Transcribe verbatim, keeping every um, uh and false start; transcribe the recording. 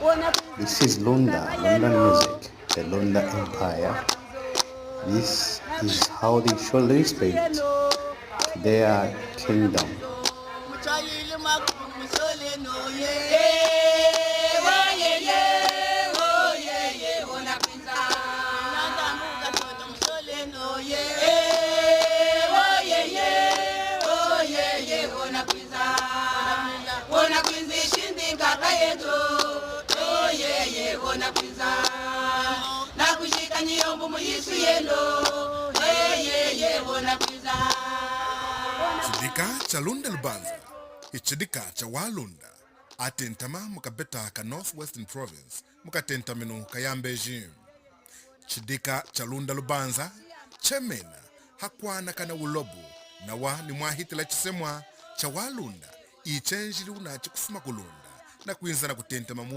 This is Lunda, Lunda music, the Lunda Empire. This is how they show respect to their kingdom. Chidika cha Lunda Lubanza, ichidika cha waLunda atentama mu kabeta ka North Western Province, mu katentaminu ka Yambeji. Chidika cha Lunda Lubanza chemena hakwanakana wulobu, nawa ni mwahitila chisemwa cha waLunda, ichenjiliwu nachu kufuma ku Lunda na kwinza na kutentama mu